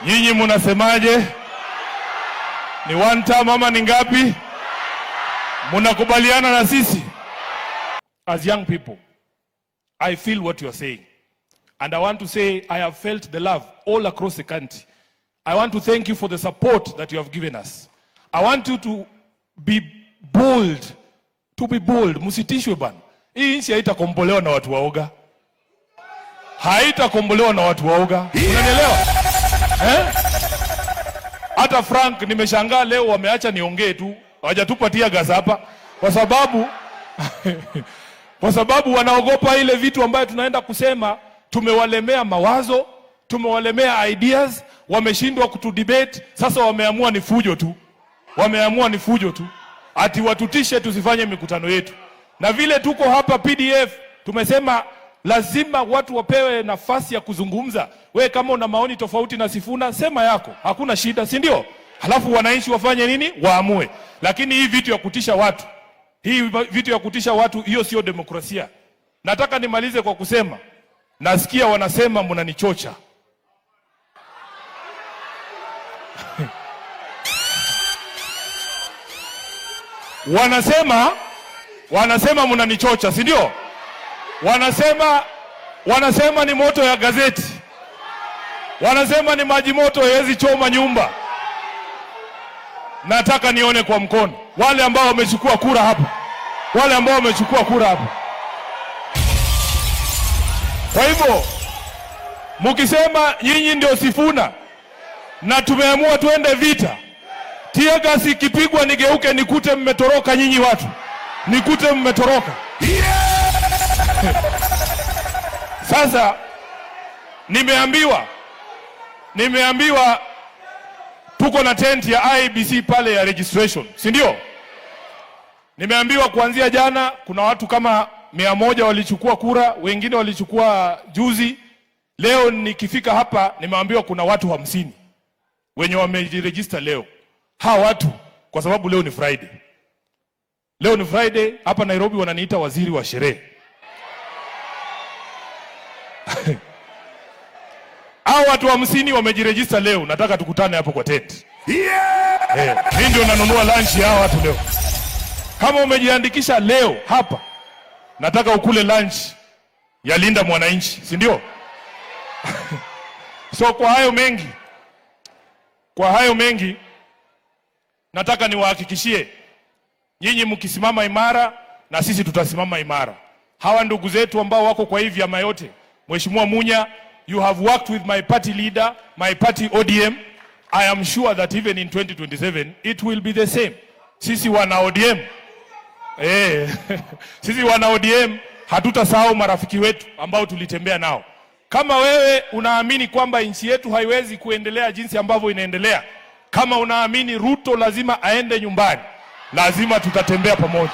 Nyinyi munasemaje? Ni one term ama ni ngapi? Munakubaliana na sisi? As young people, I feel what you are saying. And I want to say I have felt the love all across the country. I want to thank you for the support that you have given us. I want you to be bold, to be bold. Msitishwe bana. Hii nchi haitakombolewa na watu waoga, haitakombolewa na watu waoga. Unanielewa eh? Hata Frank nimeshangaa leo wameacha niongee tu, hawajatupatia gas hapa kwa sababu wanaogopa ile vitu ambayo tunaenda kusema. Tumewalemea mawazo, tumewalemea ideas, wameshindwa kutudebate. Sasa wameamua ni fujo tu, wameamua ni fujo tu, ati watutishe tusifanye mikutano yetu. Na vile tuko hapa PDF tumesema lazima watu wapewe nafasi ya kuzungumza. We kama una maoni tofauti na Sifuna, sema yako, hakuna shida, si ndio? Halafu wananchi wafanye nini? Waamue. Lakini hii vitu ya kutisha watu, hii vitu ya kutisha watu, hiyo sio demokrasia. Nataka nimalize kwa kusema, nasikia wanasema mnanichocha. Wanasema mnanichocha, si ndio? Wanasema ni moto ya gazeti, wanasema ni maji moto haiwezi choma nyumba. Nataka nione kwa mkono wale ambao wamechukua kura hapa, wale ambao wamechukua kura hapa. Kwa hivyo mkisema nyinyi ndio Sifuna na tumeamua tuende vita, tear gas ikipigwa nigeuke nikute mmetoroka nyinyi watu, nikute mmetoroka. Sasa nimeambiwa tuko na tent ya IEBC pale ya registration, si ndio? Nimeambiwa kuanzia jana kuna watu kama 100 walichukua kura, wengine walichukua juzi. Leo nikifika hapa nimeambiwa kuna watu 50 wenye wamejiregister leo. Hawa watu kwa sababu leo ni Friday. Leo ni Friday, hapa Nairobi wananiita waziri wa sherehe. Hao watu 50 wamejiregister leo, nataka tukutane hapo kwa tent. Yeah! Mimi ndio nanunua lunch ya hao watu leo. Kama umejiandikisha leo hapa, nataka ukule lunch ya Linda Mwananchi, si ndio? So kwa hayo mengi nataka niwahakikishie nyinyi mkisimama imara na sisi tutasimama imara. Hawa ndugu zetu ambao wako kwa hii vyama yote, Mheshimiwa Munya, you have worked with my party leader, my party ODM. I am sure that even in 2027 it will be the same. Sisi wana ODM. Sisi wana ODM hatutasahau marafiki wetu ambao tulitembea nao. Kama wewe unaamini kwamba nchi yetu haiwezi kuendelea jinsi ambavyo inaendelea, kama unaamini Ruto lazima aende nyumbani, lazima tutatembea pamoja.